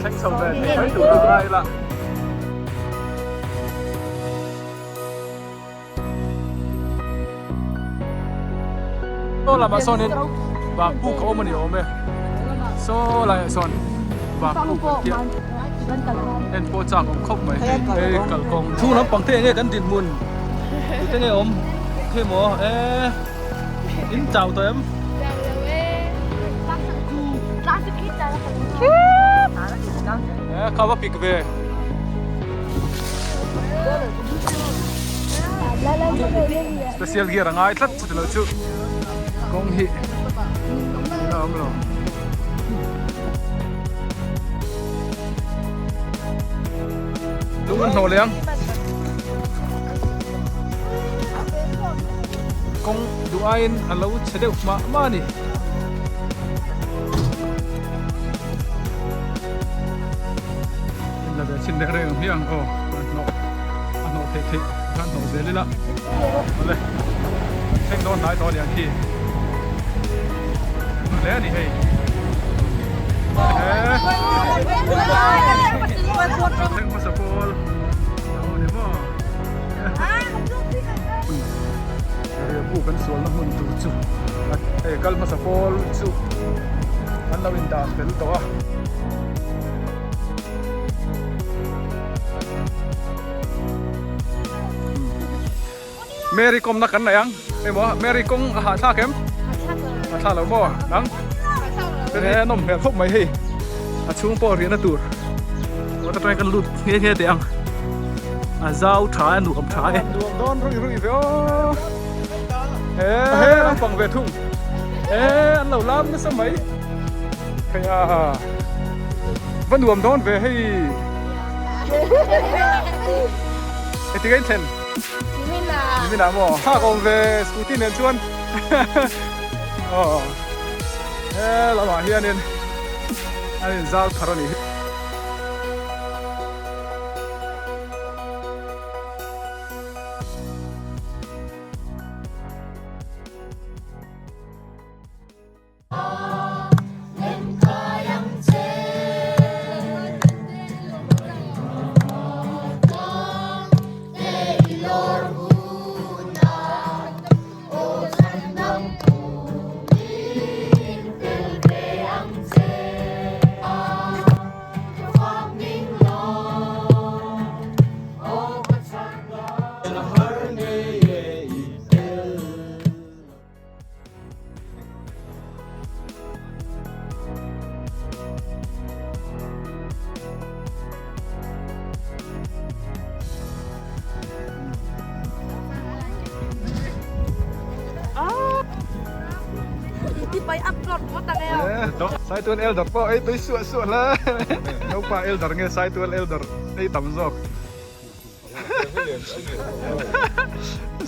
Thleng chho ve thei mai tur a ngai ila. Saw lamah sawnin vahpuk a awm a ni awm e. Saw laiah sawn vahpuk an tih a, en pawh chak awm khawp mai hei hei kalkawng. Chhung lampang te enge kan dinhmun tute nge awm thei maw e in chau tawh em? E kha va pik ve. Special gear a ngai tlat chuti lo chu kawng hi a awm lo. Lung an hnawh leh ang. Kawng duh aiin a lo chhe deuh mah mah a ni. La ve chin reng reng ang hmiang aw a hnawh a hnawh theih theih khan hnawh zel ila awle kan thleng dawn hnai tawh aniang khi hle a ni hei thleng hmasa pawl alo ni maw riahbu kan sualna hmun tur chu hei kal hmasa pawl chu an lo indah fel tawh a. Mary kawm na kan nei ang emaw Mary kawng a hahthlak em a thlak lo maw nang he a nawm hmel khawp mai hei a chhung pawh riahna tur water tank kan lut nghe nghe teh ang a zau tha a nuam tha e nuam dawn ruih ruih ve aw he he an pang ve thung he an lo lam nasa mai hei a Va nuam dawn ve hei. Heti ka inthlen. Nimina. Nimina maw? Thlak awm ve scooty nen chuan. Aw. He lamah hianin an inzau thar a nih hi. Saitual elder pawh ei tui suah suah hle. Naupa elder nge Saitual elder ei tam zawk.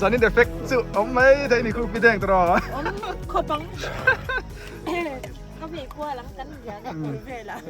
Zanin effect chu awm mai thei ni khu pi deng tawh. Awm khawp ang. Ka vei kual ang kan lian a kawr vel ah.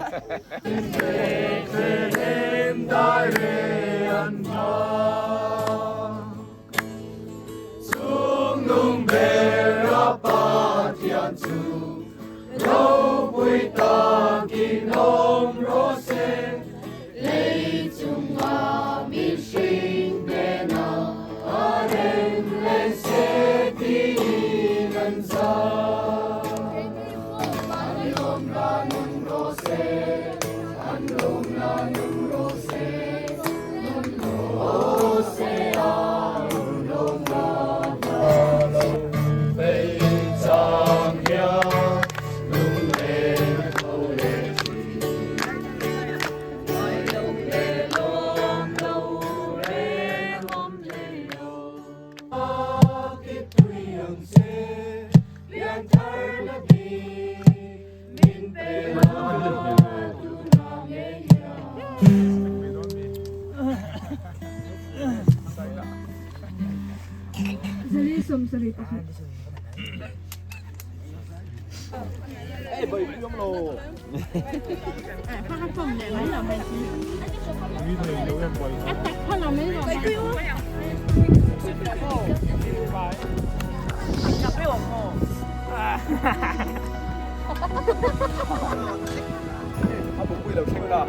lo thleng ta.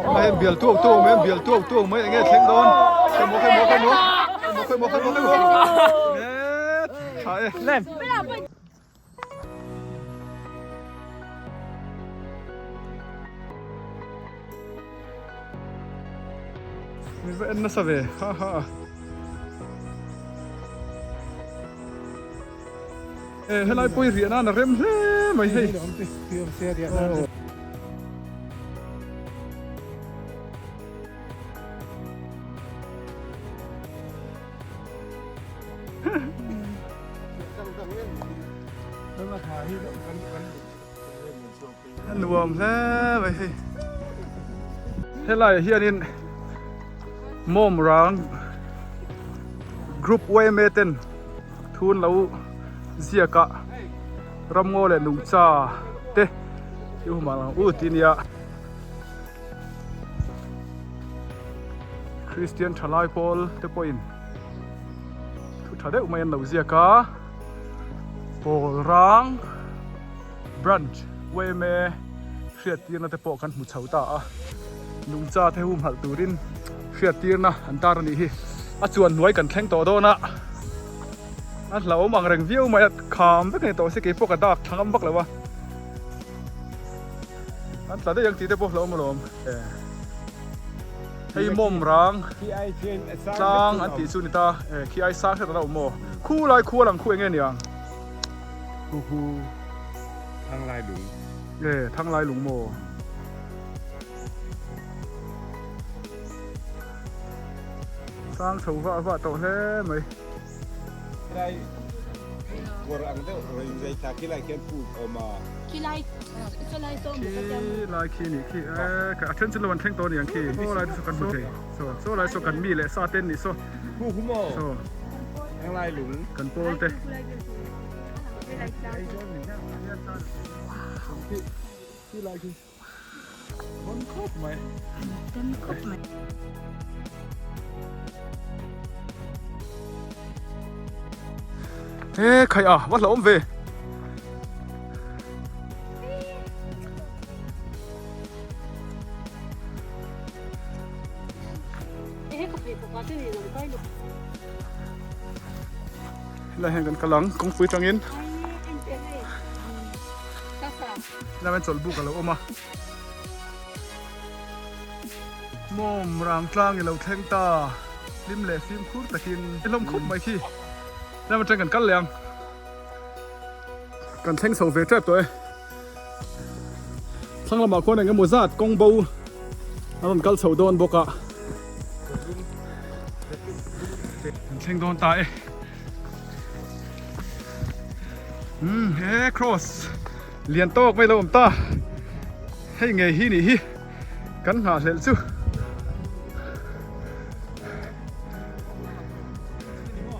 Helai hian bial tuau tuau mai a, bial tuau tuau mai eng nge thleng dawn? Khawi maw khawi maw khawi maw khawi maw khawi maw khawi maw eee tha e. Min va en nasa ve ha ha. E helai pawh hi riah nan a rem hle mai hei. A nuam hle mai hei. Helaiah hianin mawm rang group yma ten thun lo ziak a ramngaw leh nungcha te hi humah ang u tih a nia. Kristian thalai pawl te pawhin thu tha deuh mai an lo ziak a pawl rang branch yma hriattirna te pawh kan hmu chho ta a nungcha te humhalh turin hriattirna an tar a nih hi a chuan hnuai kan thleng tawh dawn a a hlauhawm ang reng viau mai a kham vek a ni tawh se keipawh ka dak thla ngam vak lo a. An tla daih ang tih te pawh hlauhawm alawm. Hei mawm rang tlang an tih chu ni ta. Khi ai sang hret a lo awm maw? Khu lai khu a lang khu eng nge niang? Khu khu thang lai lung. E thang lai lung maw? Sang chho vah vah tawh hle mai. Khilai kawr ang deuh rawn inzai thla khilai khian puk a awm a. Khilai khilai saw maw ka tia maw. Khilai khi nih khi e a then chu lo an thleng tawh a ni ang khi saw lai te saw kan hmu thei saw saw lai saw kan mi leh sa ten nih saw Khu khu maw saw Thanglai lung kan pawl te. Khilai khi Bon khawp mai. Bon khawp mai. He khai a, va hlauhawm ve. Helai hian kan kal ang, kawngpui tangin. Helai hian chawlhbuk a lo awm a. Mawm rang tlang i lo thleng ta, hlim leh fimkhur takin i hlawm khawp mai khi. Helai atang kan kal leh ang. Kan thleng chho ve tep tawh e. Thlang lamah khuan eng emaw zat kawng bo a rawn kal chho dawn bawk a. Kan thleng dawn ta e. Umm he cross lian tawk mai lo awm ta hei ngei hi nih hi kan nghah hlelh chu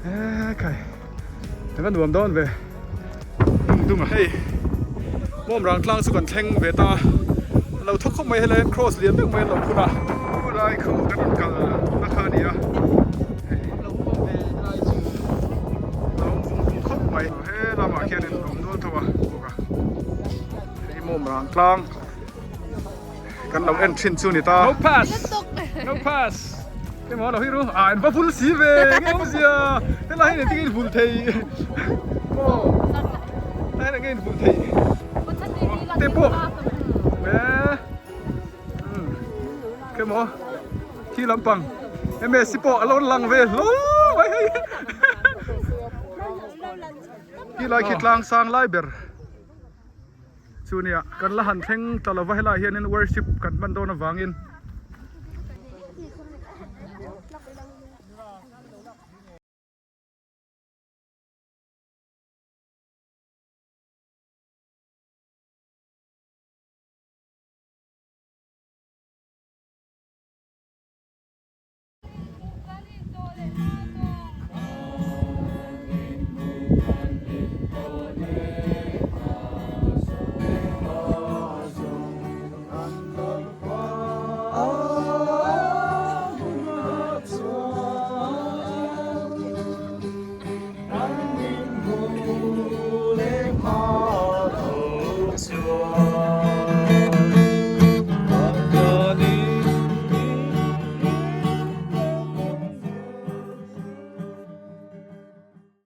he khai kan va nuam dawn ve dung dung a hei mawm rang tlang chu kan thleng ve ta a lo thawk khawp mai helai hian cross lian deuh mai an lo phun a khulai khu kan rawn kal na kha a ni a hei lo awm vung vung khawp mai he lamah khianin a awm nual tho a bawk a hei mawm rang tlang kan lo en thin chu ni ta no pass no pass emaw lo hi ru ah an va vul si ve nge awm zia helai hian engtin nge in vul thei maw helai hian enge in vul thei te pawh e emaw khi lampang msc pawh a lo lang ve hlawl mai hei khi lai khi tlang sang lai ber. Chu nia kan la han thleng ta lova helaiah hianin worship kan hman dawn avangin.